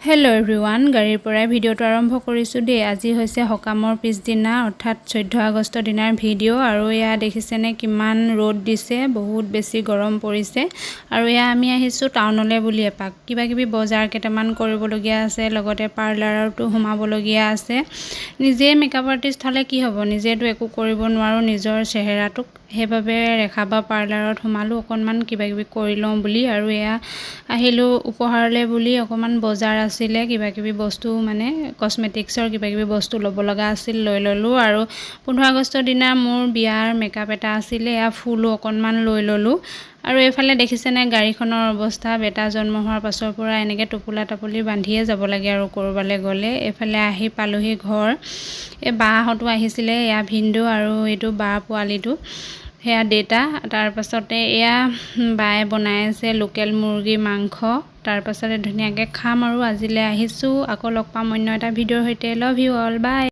Hello' everyone, গাড়ীৰ পৰাই ভিডিঅ'টো আৰম্ভ কৰিছোঁ দেই। আজি হৈছে সকামৰ পিছদিনা, অৰ্থাৎ 14 আগষ্টৰ দিনাৰ ভিডিঅ'। আৰু এয়া দেখিছেনে কিমান ৰ'দ দিছে? বহুত বেছি গৰম পৰিছে। আৰু এয়া আমি আহিছোঁ টাউনলৈ বুলি এপাক, কিবা কিবি বজাৰ কেইটামান কৰিবলগীয়া আছে, লগতে পাৰ্লাৰতো সোমাবলগীয়া আছে। নিজে মেকআপ আৰ্টিষ্ট হ'লে কি হ'ব, নিজেতো একো কৰিব নোৱাৰোঁ নিজৰ চেহেৰাটোক। সেইবাবে ৰেখা বা পাৰ্লাৰত সোমালোঁ, অকণমান কিবা কিবি কৰি লওঁ বুলি। আৰু এয়া আহিলোঁ উপহাৰলৈ বুলি, অকণমান বজাৰ আছিলে, কিবা কিবি বস্তু, মানে কচমেটিক্সৰ কিবা কিবি বস্তু ল'ব লগা আছিল, লৈ ল'লোঁ। আৰু 15 আগষ্টৰ দিনা মোৰ বিয়াৰ মেকআপ এটা আছিলে, এয়া ফুলো অকণমান লৈ ল'লোঁ। আৰু এইফালে দেখিছেনে গাড়ীখনৰ অৱস্থা? বেটা জন্ম হোৱাৰ পাছৰ পৰা এনেকৈ টোপোলা টাপলি বান্ধিয়ে যাব লাগে আৰু ক'ৰবালৈ গ'লে। এইফালে আহি পালোহি ঘৰ। এই বাহঁতো আহিছিলে, এয়া ভিনদেউ আৰু এইটো বা পোৱালিটো, সেয়া দেউতা। তাৰপাছতে এয়া বায়ে বনাই আছে লোকেল মুৰ্গী মাংস। তাৰপাছতে ধুনীয়াকৈ খাম আৰু আজিলৈ আহিছোঁ। আকৌ লগ পাম অন্য এটা ভিডিঅ'ৰ সৈতে। Love you all, bye.